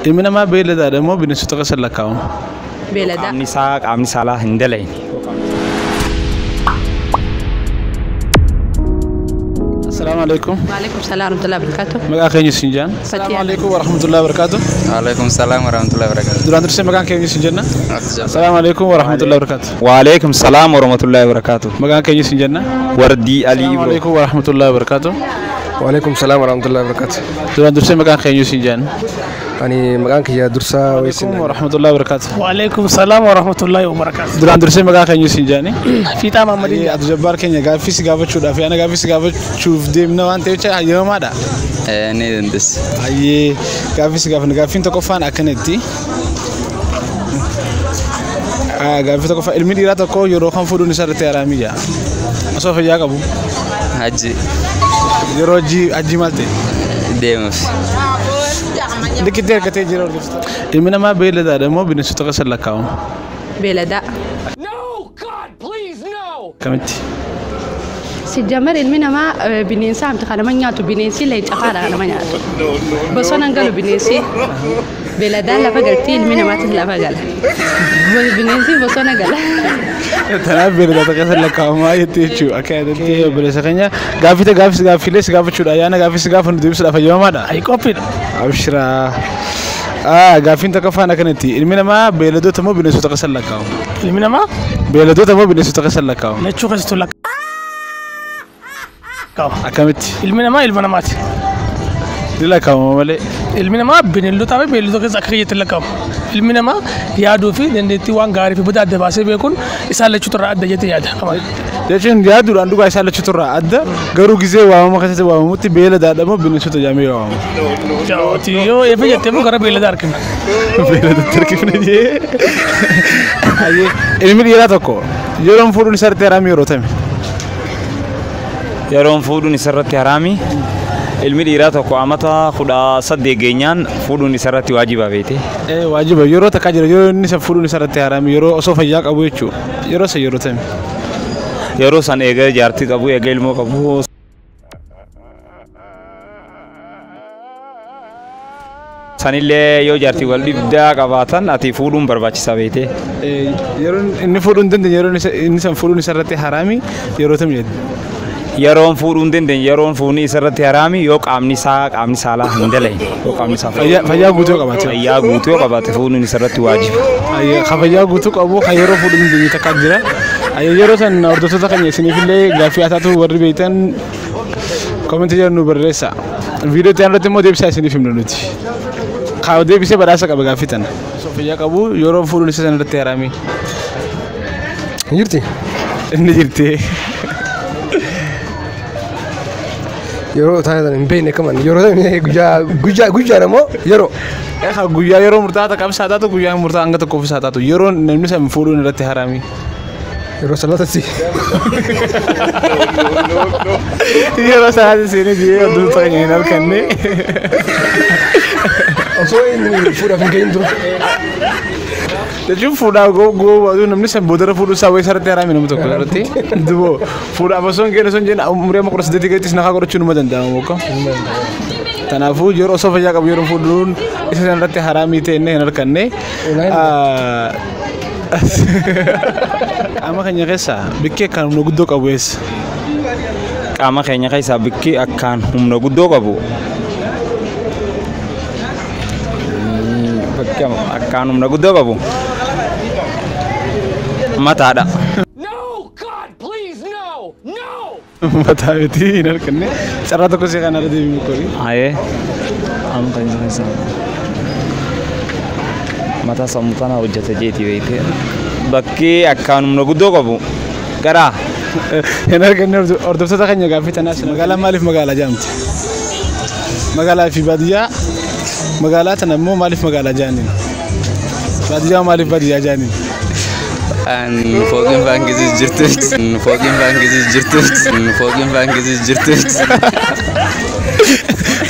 Ilmi namaa beeyladaadha moo bineensota keessa lakkaa'ama? Beeladaa. Qaamni isaa qaamni saalaa hin dalayne. Assalaamu alaikum. Waalaikum salaam warahmatullahi wabarakatuh. Maqaa keenya isin jaan. Fatiha. Assalaamu alaikum warahmatullahi wabarakatuh. Waalaikum salam warahmatullahi wabarakatuh. Duraan dursee maqaan keenya isin jenna. Assalaamu alaikum warahmatullahi wabarakatuh. Waalaikum salaam warahmatullahi wabarakatuh. Maqaan keenya isin jenna. Wardii Alii Assalaamu Ibro. alaikum warahmatullahi wabarakatuh. Waalaikum salam warahmatullahi wabarakatuh. Duraan dursee maqaan keenya isin jaan. Ani maqaan kiyya dursaa Alaikum warahmatullahi wabarakatuh. Waalaikum salam warahmatullahi wabarakatuh. Duraan dursee maqaa keenya isin jaani. Fiixaa Mahammadii. Abdu Jabbaar keenya gaaffii si gaafachuudhaaf yaana gaaffii si gaafachuuf deemna waan ta'eef hayyamamaadha. Ni dandeessa. Hayyee gaaffii si gaafanna gaaffiin tokkoffaan akkanatti. Gaaffii tokkoffaan ilmi dhiiraa tokko yeroo kan fuudhuun isa irratti haraamii jira. Osoo fayyaa qabu Hajji yeroo hajji hajji maal ta'e? deemuuf. Likitti argatee jira hordoftoota. Ilmi namaa beeyladaadha moo bineensota keessa lakkaa'ama? Beeladaa. Akkamitti? Sijjamar ilmi namaa bineensa hamti kan nama nyaatu bineensi leenca faadha kan nama nyaatu. Bosona hin galu bineensi. Beeladaan lafa galti ilmi namaatis lafa gala. Bineensi bosona gala. Tanaaf beeyladoota keessa lakkaa'amaa jettee jechuudha. Akka yaadatti obboleessa keenya gaaffii gaaffii gaaffiilee si gaafachuudha. Ayyaana gaaffii si gaafannu deebisuudhaaf hayyamamaadha. Ayi qophiidha. Abshiraa. Gaaffiin tokkoffaan akkanatti ilmi namaa beeyladoota moo bineensota keessa lakkaa'ama? Ilmi namaa Beeyladoota moo bineensota keessa lakkaa'ama? lachuu keessattuu lakkaa'ama. Akkamitti? Ilmi namaa ilma namaati. Ni lakkaa'ama malee. Ilmi namaa bineeldotaa fi beeyladoota keessa akka kiyyaatti lakkaa'ama. Ilmi namaa yaaduu fi dandeettii waan gaarii fi badaa adda baasee beekuun isaan lachuutu irraa adda jettee yaada. Jechuun yaaduudhaan dhugaa isaan lachuutu irraa adda garuu gizee waamama keessatti waamamutti beeyladaadha moo bineensota jedhamee waamama? Jaawoti yoo eefe jettee immoo gara beeyladaa argina. Beeyladatti harkifne jee. Hayyee ilmi dhiiraa tokko yeroon fuudhuun isa irratti haraami yeroo tame. Yeroon fuudhuun isarratti haraami. Ilmi dhiiraa tokko amata 18 geenyaan fuudhuun isarratti waajiba beete. Waajiba yeroo takkaa jira yeroo inni isa fuudhuun isa irratti haraami yeroo osoo fayyaa qabu jechuudha. Yeroo san yeroo tame. Yeroo san eega jaartii qabu eega ilmoo qabu sanillee yoo jaartii wal dhibdaa qabaatan ati fuudhuun barbaachisaa beete. Yeroo inni fuudhuu hin dandeenye yeroo inni san fuudhuun isa irratti haraami yeroo tame jedhe. Yeroon fuudhuu hin dandeenye yeroon fuudhni isarratti haraami yoo qaamni isaa qaamni saalaa hin dalayne yoo qaamni isaa Fayyaa guutuu qabaate. Fayyaa guutuu yoo qabaate fuudhuun isarratti waajiba. Ka fayyaa guutuu qabu ka yeroo fuudhuu hin dandeenye takkaa jira. Yeroo san hordoftoota keenya isiniifillee gaaffii haa taatu warri beektan koomentii jedhan nu barreessa. Viidiyoo itti aanutti immoo deebisaa isiniif himna nuti. Ka deebisee badhaasa qaba gaaffii tana. Osoo fayyaa qabu yeroo fuudhuun isa san irratti haraami. Jirti? Inni jirti. Yeroo taatan hin beekne kaman yeroo taatan guyyaa guyyaa guyyaadha moo yeroo? Guyyaa yeroo murtaa'aa takkaaf isaa taatu guyyaa murtaa'aa hanga tokkoof isaa taatu yeroo namni san fuudhuun irratti haraami. Yeroo salaatatti. Yeroo salaatatti seenee jiree hordoftoota keenya hin halkanne. Osoo inni fuudhaaf hin gahin dura. Jechuun fuudhaaf goo namni san boodarra fuudhuu isaa wayii sarratti haraami namni tokko irratti. Duboo fuudhaaf osoo hin geenye osoo hin jenne umurii amma 18 gadiittis nakaa godhachuun numa danda'ama bokka. Kanaafuu yeroo osoo fayyaa qabu yeroo fuudhuun isa san irratti haraamii ta'e inni hin harkanne. Qaama keenya keessaa bikki akkaan humna guddoo qabu eessa? Qaama keenya keessaa bikki akkaan humna guddoo qabu. Bakki akkaan humna guddoo qabu. Mataadha. Mataa miti hin harkanne. Carraa tokko si kanarra deebiin kori. Ayee. Qaama keenya keessaa. Mataa sammuu tanaa hojjeta jeetii beekte. Bakki akkaan humna guddoo qabu garaa. Hin arganne hordoftoota keenya gaaffii tanaas magaalaa maaliif magaalaa jedhamti? Magaalaa fi baadiyyaa magaalaa tana immoo maaliif magaalaa jedhaniin? Baadiyyaa maaliif baadiyyaa jedhaniin? An fooqiin baankii jirtu. Fooqiin baankii jirtu. Fooqiin baankii jirtu.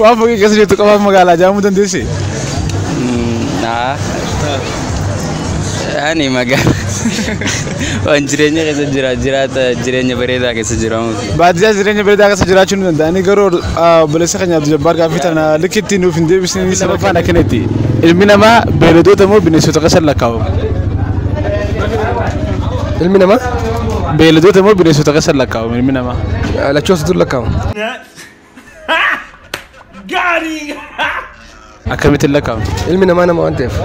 Waan fooqii keessa jirtu qofaaf magaalaa jedhamuu dandeessi? Naa. Ani magaala. Waan jireenya keessa jira jiraata jireenya bareedaa keessa jiraamu. Baadiyyaa jireenya bareedaa keessa jiraachuu ni danda'ani garuu obboleessa keenya Abdul Jabbaar gaaffii tana likkitti nuuf hin deebisne sadaffaan akkanatti. Ilmi namaa beeyladoota moo bineensota keessa lakkaa'ama? Ilmi namaa Beeyladoota moo bineensota keessa lakkaa'ama ilmi namaa? Lachuu asitti lakkaa'ama. Akkamitti lakkaa'ama? Ilmi namaa nama waan ta'eef.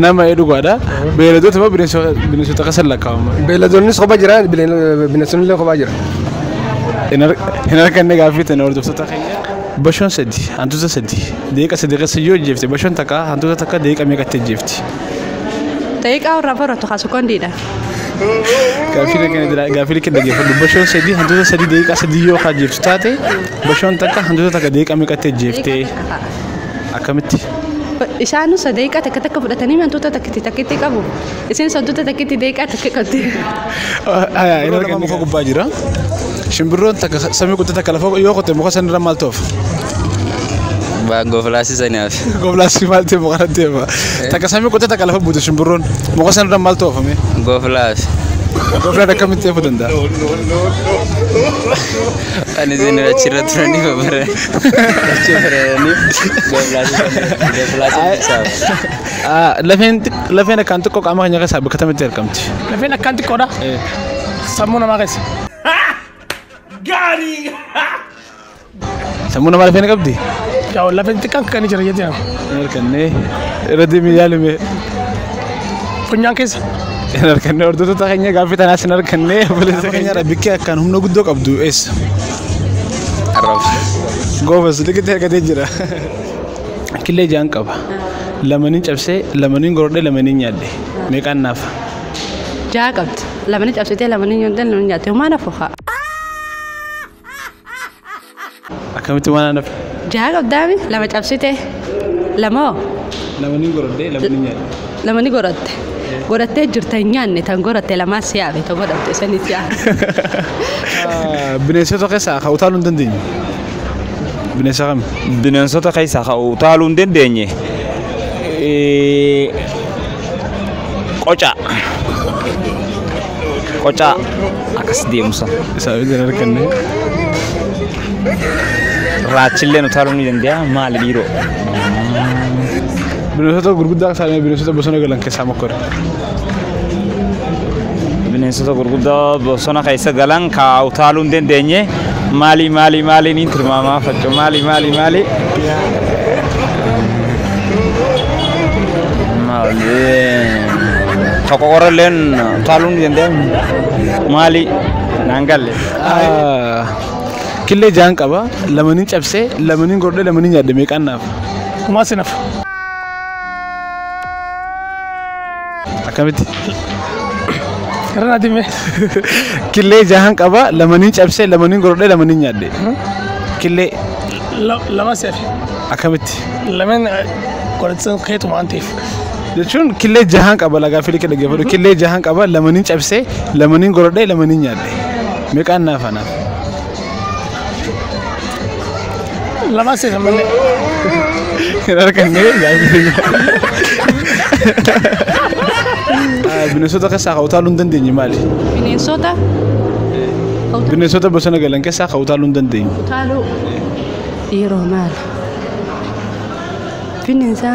Nama dhugaadha. Beeyladoota moo bineensota keessa lakkaa'ama? Beeyladoonnis kophaa jira, bineensonni illee kophaa jira. Hin arganne gaaffii tana hordoftoota keenya. Bashoon sadi, hantuuta sadi, deeqa sadi keessa yoo ajjeefte bashoon takka hantuuta takka deeqa meeqatti ajjeefti? Daqiiqaa irraa baratu haa sekondiidha. Gaaffii keenya dhaggeeffadhu. Bashoon sadi hantuuta sadi deeqa sadi yoo ajjeeftu taate bashoon takka hantuuta takka deeqa meeqatti ajjeefte? Akkamitti? Isaanus daqiiqaa takka takka fudhatanii hantuuta takkitti takkitti qabu. Isin hantuuta takkitti daqiiqaa takka qabdi. Yeroo lama muka gubbaa jira. Shimbirroon takka samii kutte takka lafa yoo qotte muka sanirra maal ta'uuf? Gooflaasii saniif. Gooflaasii maal ta'e muka irratti eeba. Takka samii kutte takka lafa buute shimbirroon muka sanirra maal ta'uufame? Gooflaas. Gooflaan akkamitti eebuu danda'a? Ani isin achirra turaniif bara. Achi baraniif gooflaasii isaaf. Lafeen akkaan xiqqoo qaama keenya keessaa bakka kamitti argamti? Lafeen akkaan xiqqoodha. Sammuu namaa keessa. Sammuu namaa lafeen qabdi? Yaa lafeen xiqqaan kan jira jettee nama. Hin arganne irra deemee yaalime. Funyaan keessa. Hin arganne hordoftoota keenya gaaffii tanaas hin arganne obboleessa keenya bikkee akkaan humna guddoo qabdu eessa? Arraba. Goobas liqitti argatee jira. Killee jaan qaba. Lamaniin cabsee, lamaniin gorodhee, lamaniin nyaadhe. Meeqaan naafa? Ja'a qabdi. Lamanii cabsitee lamanii nyaadde lamanii nyaatte homaa nafu haa. Akkamitti waan nafa? Ja'a qabdaami lama cabsitee lamoo Lamaniin gorodhee, lamaniin nyaadhe. lamanii goratte. Gorattee jirta hin nyaanne tan goratte lamaa si yaabe tan godhamte sanitti yaabe. Bineensota keessaa kan utaaluu hin dandeenye. Bineensa kami? Bineensota keessaa kan utaaluu hin dandeenye. Qoca. Qoca akkas deemsa. Isaa hin arganne. Raachilleen utaaluu ni danda'a maali dhiiroo? Bineensota gurguddaa keessaa bineensota bosona galan keessaa mokkore. Bineensota gurguddaa bosona keessa galan ka utaaluu hin dandeenye maali maali maali niin tilmaamaa facco maali maali maali. Maali tokko qoralleen utaaluu ni danda'a maali naan galle. Killee jaan qaba lamaniin cabsee lamaniin gorodhee lamaniin nyaadhe meeqaan naafa? Homaa si nafa. Akkamitti? Irra naa deemee. Killee jahan qaba lamaniin cabsee lamaniin gorodhee lamaniin nyaadhe. Killee Lama si hafe. akkamitti? Lameen godhatan keetuma waan ta'eef. Jechuun killee jahan qaba lagaa fiilii dhaggeeffadhu. Killee jahan qaba lamaniin cabsee lamaniin gorodhee lamaniin nyaadhe. Meeqaan naafa naaf? Lama si hafe malee. Hin arganne gaaffii. Bineensota keessaa kan utaaluu hin dandeenye maali? Bineensota Bineensota bosona galan keessaa kan utaaluu hin dandeenye. utaaluu yeroo maali? Bineensa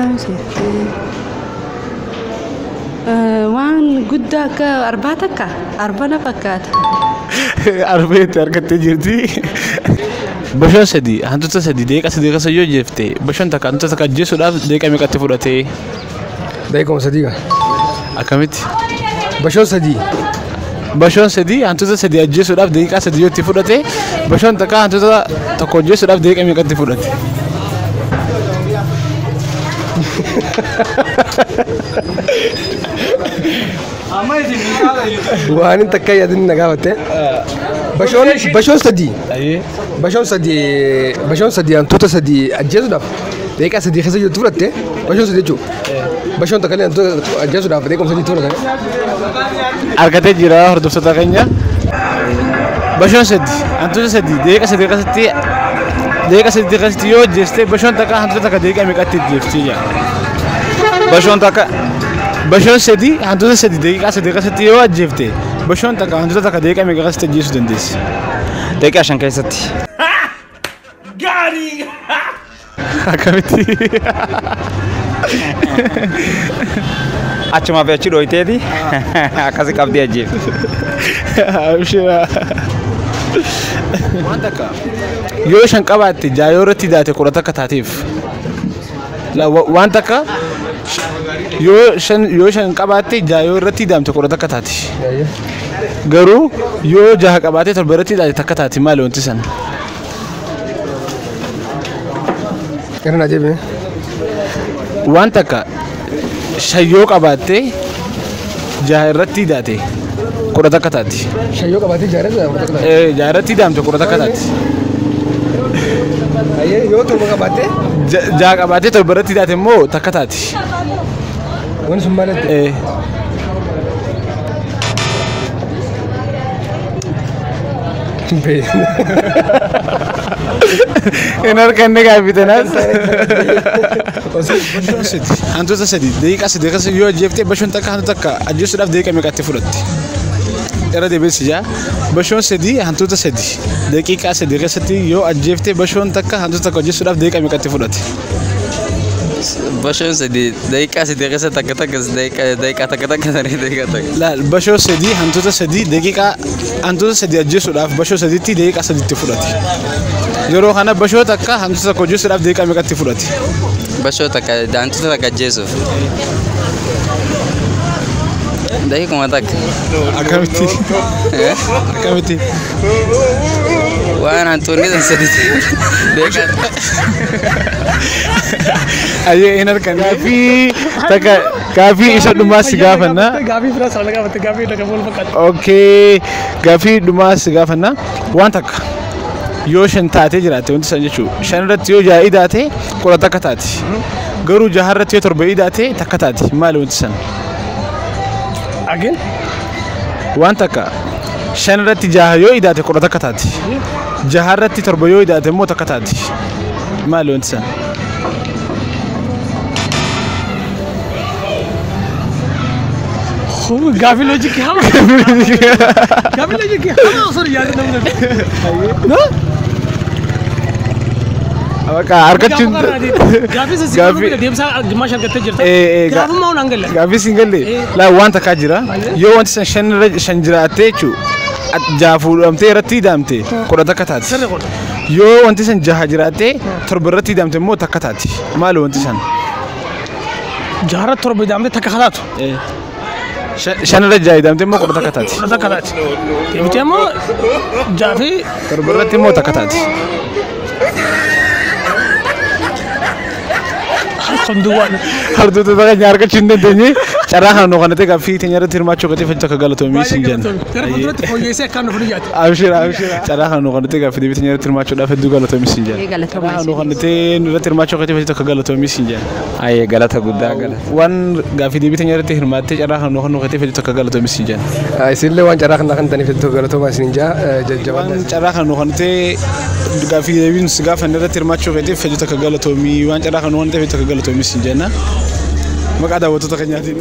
waan guddaa akka arbaa takka arba na fakkaata. Arbeetti argattee jirti. Bashoon sadi hantuuta sadi deeqa sadi keessa yoo jeefte bashoon takka hantuuta takka ajjeesuudhaaf deeqa meeqatti fudhatee? Daqiiquma sadii kan. Akkamitti? Bashoon sadii. Bashoon sadi hantuuta sadi ajjeesuudhaaf daqiiqaa sadi yoo itti fudhate bashoon takka hantuuta tokko ajjeesuudhaaf daqiiqa meeqatti fudhate? Waan hin takka yaadin na gaafatte. Bashoon sadii. Bashoon sadii hantuuta sadii ajjeesuudhaaf daqiiqaa sadii keessa jirtu fudhatte bashoon sadii jechuudha. Bashoon takka illee hantuuta ajjeesuudhaaf daqiiquma sadii fudhate. Argatee jira hordoftoota keenya. Bashoon sadi hantuuta sadi daqiiqa sadii keessatti daqiiqa sadii keessatti yoo ajjeeste bashoon takka hantuuta takka daqiiqa meeqatti ajjeefti jedha. Bashoon takka Bashoon sadii hantuuta sadii daqiiqaa sadii keessatti yoo ajjeefte bashoon takka hantuuta takka daqiiqaa meeqa keessatti ajjeesuu dandeessi? Daqiiqaa 5 keessatti. Akkamitti? Achumaa fi achi dhooyteeti akkasi qabdee ajjeefte. Abshira. Waan takka yoo shan qabaatte jaayoo irratti daate 11 taateef. Waan takka yoo shan qabaatte jaayoo irratti daamte 11 taati. Garuu yoo jaha qabaatte 7 irratti daate 1 taati maali wanti san? Gara naa jeebine. Waan takka shan yoo qabaatte jaha irratti daate 11 taati. Shan yoo qabaatte jaha irratti daamte 11 taati. Jaha irratti daamte 11 taati. Ayyee yoo 7 qabaatte? Jaha qabaatte 7 irratti daate immoo 1 taati. Wanni sun maal jette? Hin harkanne gaaffitenas. Hantuuta sadii daqiiqaa sadii keessa yoo ajjeefte bashoon takka hantuuta takka ajjeesuudhaaf daqiiqaa meeqatti fudhatti? Irra deebiinsi jaa bashoon sadii hantuuta sadii daqiiqaa sadii keessatti yoo ajjeefte bashoon takka hantuuta takka ajjeesuudhaaf daqiiqaa meeqatti fudhatti? Bashoon sadii daqiiqaa sadii keessa takka takka daqiiqaa takka takka sadii daqiiqaa takka. Laal bashoo sadii hantuuta sadii daqiiqaa hantuuta sadii ajjeesuudhaaf bashoo sadiitti daqiiqaa sadiitti fudhatti. Yeroo kana bashoo takka hantuuta takka ajjeesuudhaaf daqiiqaa meeqatti fudhatti? Bashoo takka hantuuta takka ajjeesuuf. Daqiiquma takka. Akkamitti? Akkamitti? Waan hantuunni san sadiitti. Daqiiqaa. Ayyee hin harkan. Gaaffii takka gaaffii isa dhumaa si gaafanna. Gaaffii firaa sana gaafatte gaaffii takka wal fakkaata. Okay gaaffii dhumaa si gaafanna. Waan takka yoo shan taatee jiraatte wanti san jechuudha. Shan irratti yoo ja'a idaate 11 taati. Garuu jaha irratti yoo 7 idaate 1 taati. Maali wanti san? Again? Waan takka shan irratti jaha yoo idaate 11 taati. Jaha irratti 7 yoo idaate immoo 1 taati. Maali wanti san? Gaaffii loojikii hama. Gaaffii loojikii hama osoo yaadu namni. No? Bakka harkachuun. Gaaffii sassi deemsaa gimaash argattee jirta. Gaafummaa waan galle. Gaaffii siin galle. Laa waan takkaa jira. Yoo wanti san shan irra shan jiraattee jechuudha. Jaha fuudhamtee irratti hidhamte 11 taati. Yoo wanti san jaha jiraattee 7 irratti hidhamte immoo 1 taati. Maali wanti san? Jaha 7 hidhamte 1 taatu. Shan irra jaha hidhamte immoo 11 taati. 11 taati. Deebitee immoo jaha fi 7 irratti immoo 1 taati. Hordoftoota keenya argachuu hin dandeenye carraa kana nu kanatti gaaffii teenya irratti hirmaachuu gatii fajjii takka galatoomii siin jenna. Gara fuulduratti fooyyessee akkaan nu fudhu yaate. Abshira abshira. Carraa kana nu kanatti gaaffii deebii teenya irratti hirmaachuudhaaf hedduu galatoomii siin jenna. Galatoomii. Carraa kana nu kanatti irratti hirmaachuu gatii fajjii takka galatoomii siin jenna. Ayyee galata guddaa galata. Waan gaaffii deebii teenya irratti hirmaattee carraa kana nu kanatti fajjii takka galatoomii siin jenna. Isinillee waan carraa kana kan taniif hedduu galatoomaa isin jaa jajjabaadha. Waan carraa kana nu kanatti gaaffii deebiin si gaafanne irratti hirmaachuu keetiif hedduu takka galatoomii waan carraa kana nu kanatti hedduu takka galatoomii siin jenna. Maqaa daawwattoota keenyaatiin.